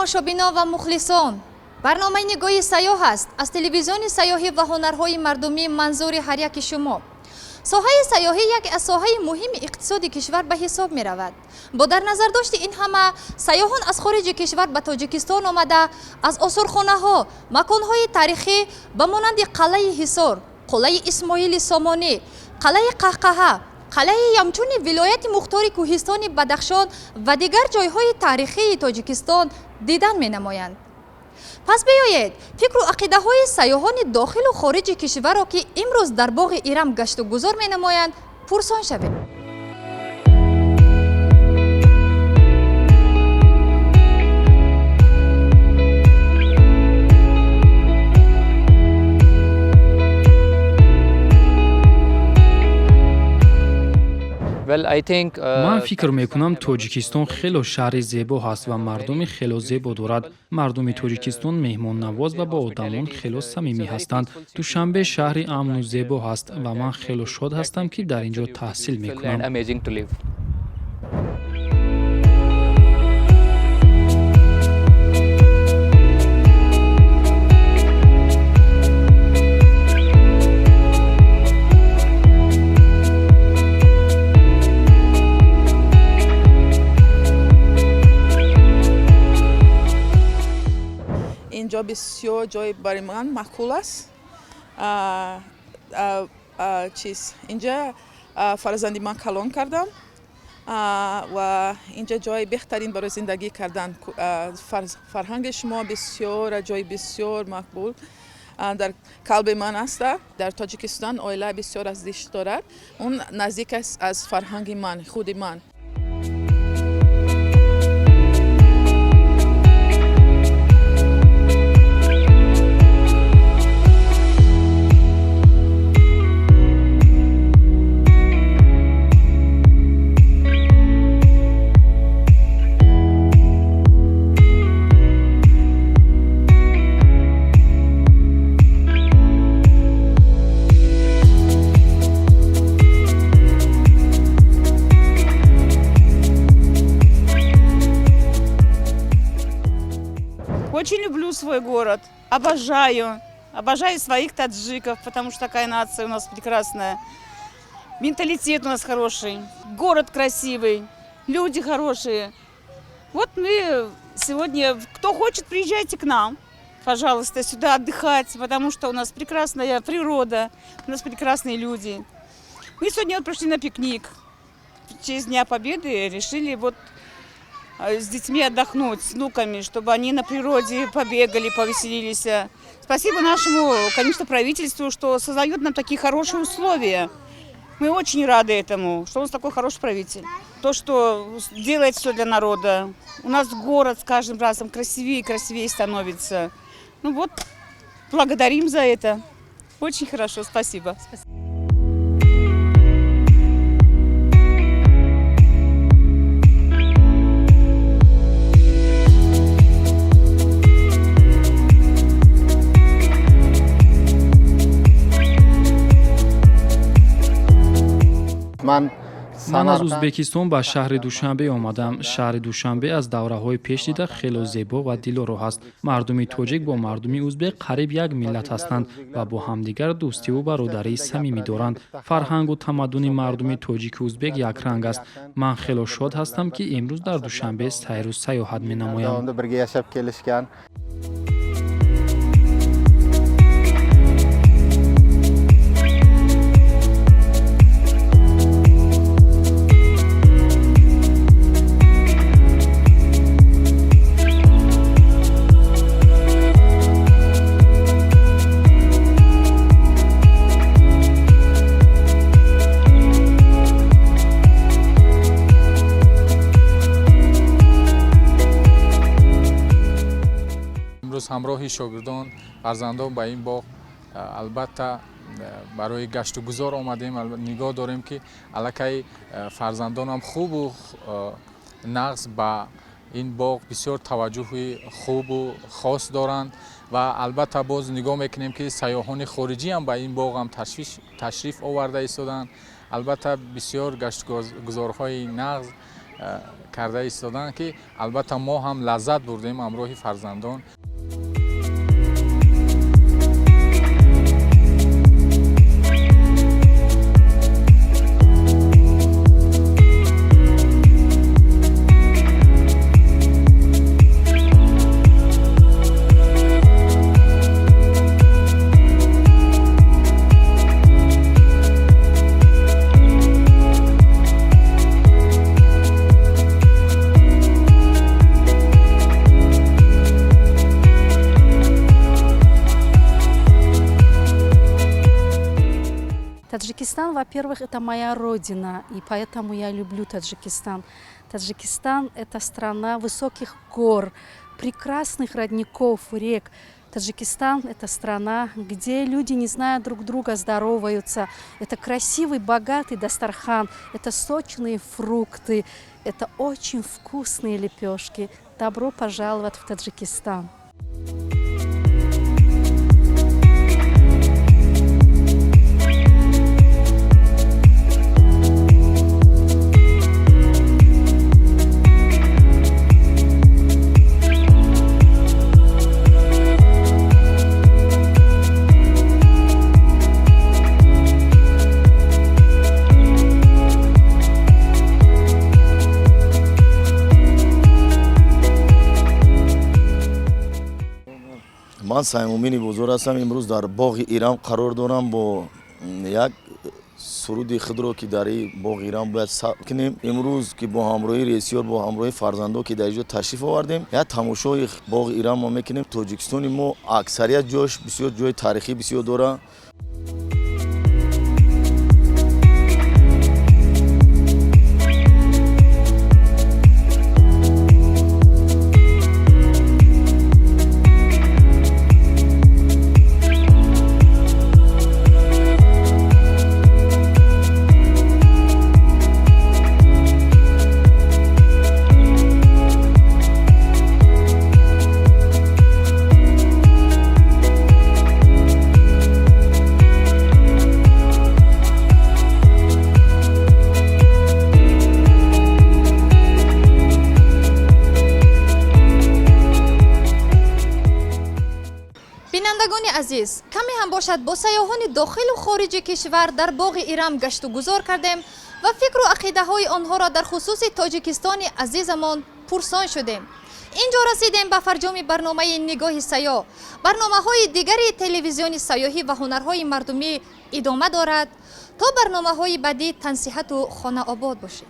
Тамошобинон ва мухлисон, барномаи Нигоҳи сайёҳ аст аз телевизиони сайёҳӣ ва ҳунарҳои мардумӣ манзури ҳар яки шумо. Соҳаи сайёҳӣ яке аз соҳаи муҳими иқтисоди кишвар ба ҳисоб меравад. Бо дар назардошти ин ҳама, сайёҳон аз хориҷи кишвар ба Тоҷикистон омада, аз осорхонаҳо, маконҳои таърихӣ ба монанди қалъаи Ҳисор, қуллаи Исмоили Сомонӣ, қалъаи Қаҳқаҳа, қалъаи Ямчуни вилояти мухтори Кӯҳистони Бадахшон ва дигар ҷойҳои таърихии Тоҷикистон дидан менамоянд. Пас биёед, фикру ақидаҳои сайёҳони дохилу хориҷи кишварро, ки имрӯз дар боғи Ирам гашту гузор менамоянд, пурсон шавем. Ман фикр мекунам, Тоҷикистон хело шаҳри зебо ҳаст ва мардуми хело зебо дорад. Мардуми Тоҷикистон меҳмоннавоз ва бо одамон хело самимӣ ҳастанд. Душанбе шаҳри амну зебо ҳаст ва ман хело шод ҳастам, ки дар ин ҷо таҳсил мекунам. Инҷо бисёр ҷой барои ман маъқул аст. Чиз, инҷа фарзанди ман калон кардам ва инҷа ҷои беҳтарин барои зиндагӣ кардан. Фарҳанги шумо бисёр ҷои бисёр мақбул дар қалби ман аст. Дар Тоҷикистон оила бисёр арзиш дорад, он наздик аст аз фарҳанги ман, худи ман. Очень люблю свой город, обожаю. Обожаю своих таджиков, потому что такая нация у нас прекрасная. Менталитет у нас хороший, город красивый, люди хорошие. Вот мы сегодня, кто хочет, приезжайте к нам, пожалуйста, сюда отдыхать, потому что у нас прекрасная природа, у нас прекрасные люди. Мы сегодня вот пришли на пикник. В честь Дня Победы решили вот с детьми отдохнуть, с внуками, чтобы они на природе побегали, повеселились. Спасибо нашему, конечно, правительству, что создает нам такие хорошие условия. Мы очень рады этому, что у нас такой хороший правитель. То, что делает все для народа. У нас город с каждым разом красивее и красивее становится. Ну вот, благодарим за это. Очень хорошо, спасибо. Ман аз Узбекистон ба шаҳри Душанбе омадам. Шаҳри Душанбе аз давраҳои пеш дида хело зебо ва дилоро ҳаст. Мардуми тоҷик бо мардуми узбек қариб як миллат ҳастанд ва бо ҳамдигар дӯстиву бародарии самимӣ доранд. Фарҳангу тамаддуни мардуми тоҷику узбек якранг аст. Ман хело шод ҳастам, ки имрӯз дар Душанбе сайру сайёҳат менамоям. Birga yashab kelishgan. Имрӯз ҳамроҳи шогирдон, фарзандон ба ин боғ албатта барои гашту гузор омадем. Нигоҳ дорем, ки аллакай фарзандонам хубу нағз ба ин боғ бисёр таваҷҷӯҳи хубу хос доранд ва албатта боз нигоҳ мекунем, ки сайёҳони хориҷиам ба ин боғам ташриф оварда истоданд. Албатта, бисёр гаштгузорҳои нағз. карда истоданд, ки албатта мо ҳам лаззат бурдем ҳамроҳи фарзандон. Таджикистан, во-первых, это моя родина, и поэтому я люблю Таджикистан. Таджикистан – это страна высоких гор, прекрасных родников, рек. Таджикистан – это страна, где люди, не зная друг друга, здороваются. Это красивый, богатый дастархан, это сочные фрукты, это очень вкусные лепешки. Добро пожаловать в Таджикистан! Ман Саймумини Бозор ҳастам. Имрӯз дар боғи Ирам қарор дорам бо як суруди худро, ки дар ин боғи Ирам бояд сабт кунем. Имрӯз ки бо ҳамроҳи режиссёр, бо ҳамроҳи фарзандо, ки дар инҷо ташриф овардем, як тамошои боғи Ирам мо мекунем. Тоҷикистони мо аксарият ҷош бисёр ҷои таърихӣ бисёр дорад. Бинандагони азиз, каме ҳам бошад бо сайёҳони дохилу хориҷи кишвар дар боғи Ирам гашту гузор кардем ва фикру ақидаҳои онҳоро дар хусуси Тоҷикистони азизамон пурсон шудем. Ин ҷо расидем ба фарҷоми барномаи «Нигоҳи сайёҳ». Барномаҳои дигари телевизиони сайёҳӣ ва ҳунарҳои мардумӣ идома дорад. То барномаҳои баъдӣ тансиҳату хонаобод бошед.